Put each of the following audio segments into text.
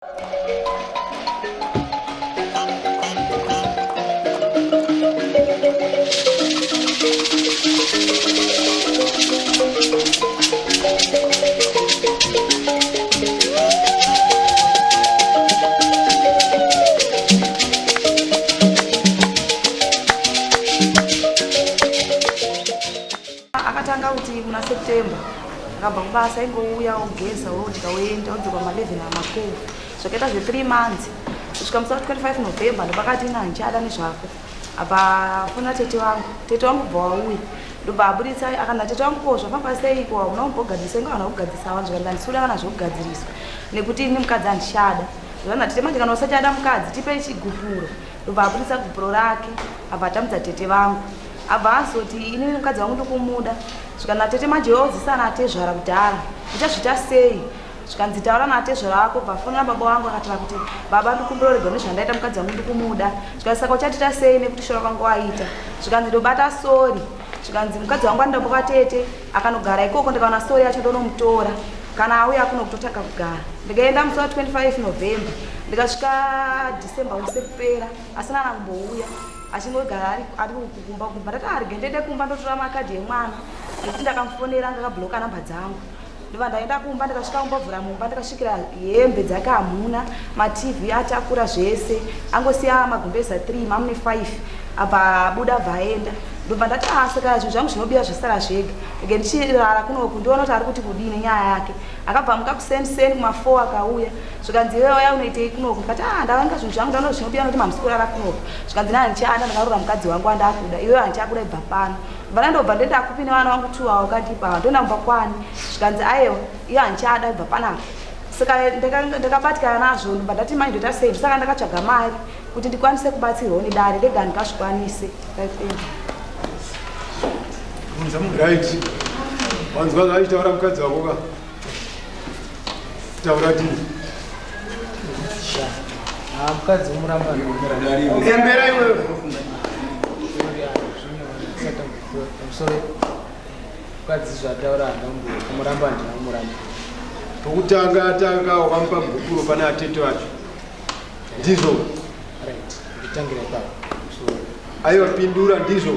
Akatanga kuti muna September akabva kubasa ingouya ogeza odya oenda odzoka ma11 ama12 zvakaita zve 3 months kusvika musi wa 25 November ndopakati ina handichada nezvako apa fona tete vangu tete vangu bva wauya ndobva aburitsa akana tete vangu ko zvafamba sei ko hauna kumbogadzirisa inga vanhu vakugadzirisa vanhu zvikanzi handisuda kana zvekugadziriswa nekuti ini mukadzi handichada zvana tete manje kana usachada mukadzi tipe chigupuro ndobva aburitsa gupuro rake abva atambidza tete vangu abva azoti inini mukadzi wangu ndikumuda zvikanzi natete manje iwe udzisana natezvara kudhara ndichazviita sei zvikanzi taura natezvara vako bva fonera baba wangu akataura kuti baba ndikumbira uregwa nezvandaita mukadzi wangu ndikumuda zvikanzi saka uchatiita sei nekuti shora kwangu waita zvikanzi ndobata sori zvikanzi mukadzi wangu anoda kwatete akanogara ikoko ndikaona sori yacho ndonomutora kana auya kuno kutotanga kugara ndikaenda musi wa 25 November ndikasvika December wese kupera asina kana kumbouya achingogara ari kumba kumba ndati arege ah, ndiende kumba ndotora makadhi emwana nekuti ndakamufonera anga akabloka namba dzangu ndobva ndaenda kumba ndikasvika kumbovhura mumba ndikasvikira hembe dzake hamuna matv atakura zvese angosiya magumbeza 3 mamune 5 abva abuda abva aenda ndobva ndati ah, saka zvinhu zvangu zvinobiwa zvasara zvega ege ndichirara kunoku ndiona kuti ari kuti kudii nenyaya yake akabva amuka kuseni seni kuma 4 akauya zvikanzi iwe waya unoitei kunoku ndikati ah ndavanga zvinhu zvangu ndano zvinobiwa nokuti mamusi kurara kunoku zvikanzi na handichada ndakarora mukadzi wangu andakuda iwe handichakuda ibva pano vana ndobva ndoenda kupi nevana vangu two avo kandipa ava ndoenda kumba kwani zvikanzi ayewa iye handichada ibva panapa saka ndakabatikana nazvo ndobva ndati manje ndoita sei saka ndakatsvaga mari kuti ndikwanise kubatsirwawo nedare ndega handingazvikwanise. Right. Wanzwa zvaachitaura mukadzi wako ka? Taura ti. Ah, mukadzi umuramba Embera iwewe. Sorry. Mukadzi zvataura handambo kumuramba handina kumuramba. Pokutanga tanga wakamupa gupuro pane atete vacho. Ndizvo. Right. Nditangira ipapo. So aiwa pindura ndizvo.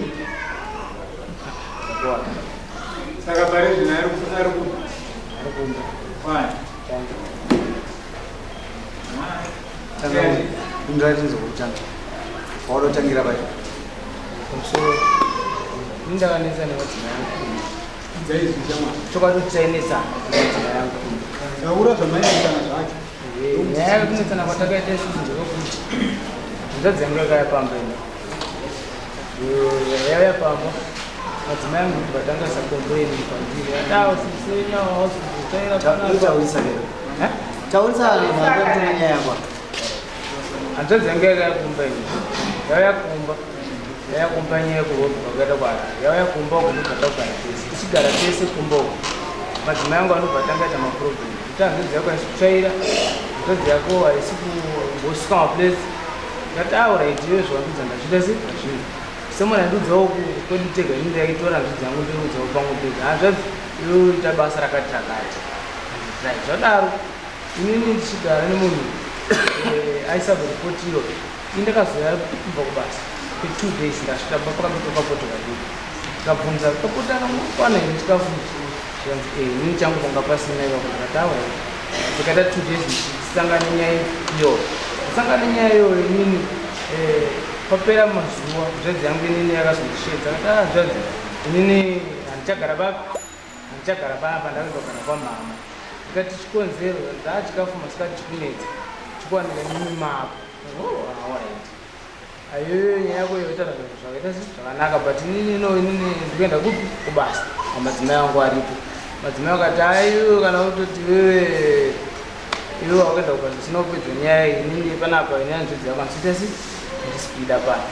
Saka pari zvino ari ari ku ari kumba. Fine. Tanga. Tanga. Pindura tinzwe kutanga. Waunotangira pacho. Pamusoro. Ndakanetsa nemadzimai angu. Chokwadi kuti tainetsana nemadzimai angu. Taura zvamainetsana zvacho. Nyaya yekunetsana kwatakaita isusu ndeyekuti hanzvadzi yangu yakauya pamba ino. Yauya pamba madzimai angu kuti vatanga sakomplain kwandiri. Adawo sisenya wausizotaira panapa. Taurisa lero. Taurisa mhando kutonga nyaya yako. Hanzvadzi yangu yakauya kumba ino. Yauya kumba. Yauya kumba nyaya yekurobwa kwakaita kwaHarare. Yauya kumba uko ndobva tagara tese. Tichigara tese kumba uko. Madzimai angu anobva atanga aita maproblem. Kuti hanzvadzi yako haisi kutsvaira, hanzvadzi yako haisi kumbosuka maplates. Ndikati ah alright iwe zvawandudza ndazviita sei? Ndazviita. Semwana ndudzawo kwedu tega ini ndaitora hanzvadzi yangu ndoiudzawo pamwe pega. Hanzvadzi iwe uita basa rakati rakati. Right zvadaro inini ndichigara nemunhu eh, aisazoripotiro ini ndakazouya kubva kubasa kwe2 days ndasvika pamba pakabikwa kapoto kadiki ndikabvunza kapoto akangokwana here chikafu zvikanzi eh inini changu panga pasina ipapo ndikati awa tikaita 2 days ndichisangana nenyaya iyoyo ndasangana nenyaya iyoyo inini eh, papera mazuva hanzvadzi yangu inini yakazondishedza akati ah hanzvadzi inini handichagara papi Handichagara panapa ndakuenda kugara kwamama. Ndikati chikonzero zaa chikafu masikati chikunetsa chikuwanika nemi mako. Oh, alright. Ayoyo nyaya yako iyo itaura zvinhu zvakaita se zvakanaka but inini no inini ndikuenda kupi kubasa madzimai angu aripo. Madzimai akati ayo kana kutoti wewe iwe wakuenda kubasa usina kupedza nyaya iyi inini panapa ini hanzvadzi yako handichiita se handisi kuida pano.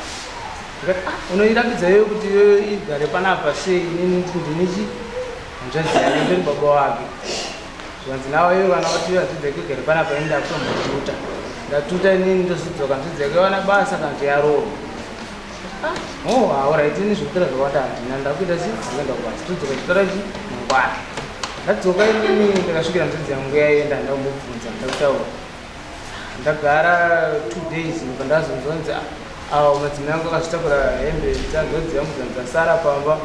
Ndikati ah unoirambidza iwe kuti iwe igare panapa sei inini ndini chi hanzvadzi yake ndiri baba wake. Zvikanzi nawo iwe kana kuti hanzvadzi yake igare panapa ini ndakutombotuta. Ndatuta inini ndozodzoka hanzvadzi yake yawana basa kana kuti yaroorwa. Ah, oh, alright ini zvekutora zvakawanda handina ndakuita sei ndakuenda kubasa todzoka chitora chi mangwana. Ndadzoka inini ndakasvikira hanzvadzi yangu yaenda ndakumbobvunza ndakutaura. Ndagara 2 days, ndobva ndazonzwa nzi awo madzimai angu akazvitakura hembe dzanzodzi yangu dzasara pamba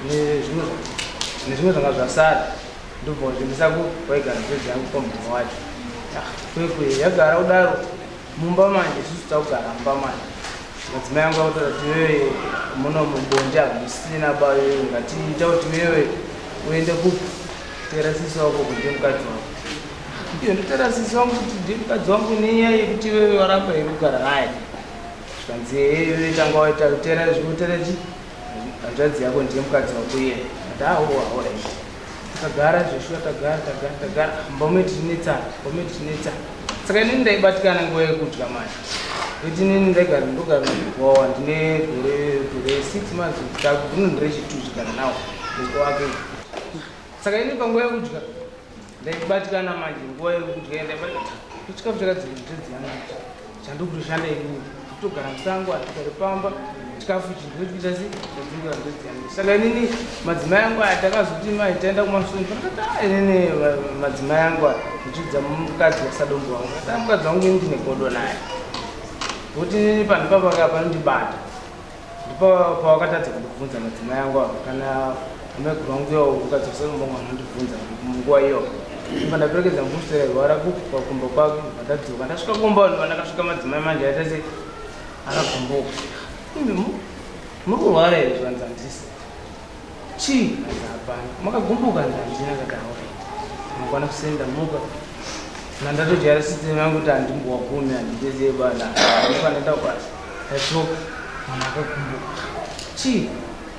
nezvimwe zvanga zvasara, ndobva kuzviendesa kwaigara nzodzi yangu pamumba wacho. Kwekwe yagara kudaro mumba manje, isusu takugara mumba manje, madzimai angu akutaura kuti, "Wewe muno mubonde hamusina ba, wewe ngatiita kuti wewe uende kupi, teera sisi wako kuti ndiye mukadzi wako." Iyo ndotera sisi wangu kuti ndiye mukadzi wangu nenyaya yekuti wewe waramba here kugara naye? Zvikanzi, "Ewe tanga waita tera zvekutera chi hanzvadzi yako ndiye mukadzi wako iye." Ati, "Awo, alright." Takagara zveshuwa, tagara, tagara, tagara mbome tichinetsana, mbome tichinetsana. Saka inini ndaibatikana nguva yekudya manje, kuti inini ndaigara, ndogara nagogo. Ndine gore 6 months, rino nderechitu chigara nawo gogo wake. Saka inini panguva yekudya ndaibatikana manje, nguva yekudya ndaibatikana chikafu chakadzidzi yangu chandikutoshanda inini, kutogara musango, hatigari pamba, chikafu chindokuita se chadzingura ndodzi yangu. Saka inini madzimai angu aya takazoti mai taenda kumasvingo, ndakati, "Ah, inini madzimai angu aya," ndichiudza mukadzi wasadombo wangu, ati, "Mukadzi wangu ini ndine godo naye, nokuti inini panhu papaka panondibata, ndipo pawakatadza kundibvunza madzimai angu ava kana amaiguru vangu iwawo, mukadzi wasadombo wangu anondibvunza munguva iyo." Ndibva ndaperekedza mubusera rwara kumba kwake, ndibva ndadzoka. Ndasvika kumba, ndibva ndakasvika madzimai manje aita se akagumbuka. "Imi muri kurwara here?" Zvanzi, "Handisi." "Chii?" Hanzi, "Hapana." "Makagumbuka?" Hanzi, "Handina." Kati, "Alright, makwana kusenda muka nandatojaira system yangu kuti handimbowagumi, handiteze bana ndipanoenda kubasa." Ndasvoka, munhu akagumbuka. "Chii?"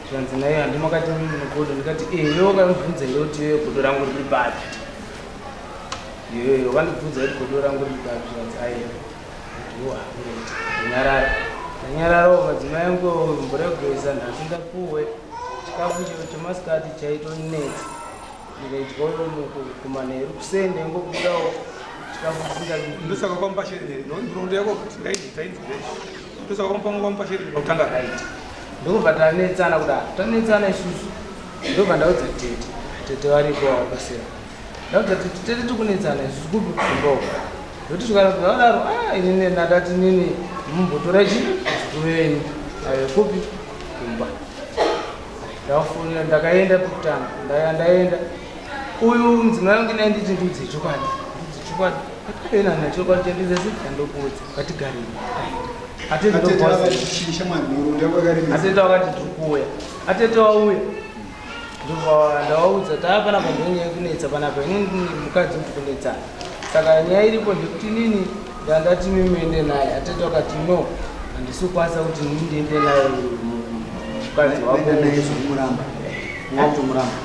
Zvanzi naye, "Handimakati mugodo?" Ndikati, "E, iwe wakamubvunza here kuti iwe godo rangu riri papi? Iyoyo wakandibvunza kuti godo rangu riri papi?" Zvanzi, "Aiwa." Ndanyarara, ndanyararawo. Madzimai angu, mvura yekugeza nhasi ndapuwe, chikafu chemasikati chaitonetsa, ndikaidyawo kumanheru, kuseni ndaingobudawo chikafu chisingabiki. Ndosaka kwamupa shereni nhoroondo yako tainzwire, ndosaka kwamupa shereni pakutanga. Right, ndokubva tanetsana kudaro, tanetsana isusu, ndobva ndaudza tete. Tete varipo vakasira. Ndaudza tete, "Tete, tikunetsana isusu kupi kumba uko." Ndokuti zvikanadaro, "Ah, inini ndadati nini mumbotora chi zukuru venyu ayo kupi kumba." Ndafonera, ndakaenda pekutanga, ndaenda uyu mudzimai wangu naye, nditi, "Ndiudze chokwadi, ndiudze chokwadi." Akaenana chokwadi chandidza se chandokuudza, ngatigarei. Atete Atete ndobva vakati shamwari, nhoroondo yako yakaremesa. Atete wakati, "Tiri kuuya." Atete wauya, ndobva ndavaudza, "Taa panapa ndonyaya yekunetsa panapa, inini mukadzi kuti kunetsana. Saka nyaya iripo ndekuti inini ndandati mimuende naye." Atete wakati, "No, handisi kukwanisa kuti inini ndiende naye mukadzi wako." Waenda naye zvekumuramba, wakutomuramba.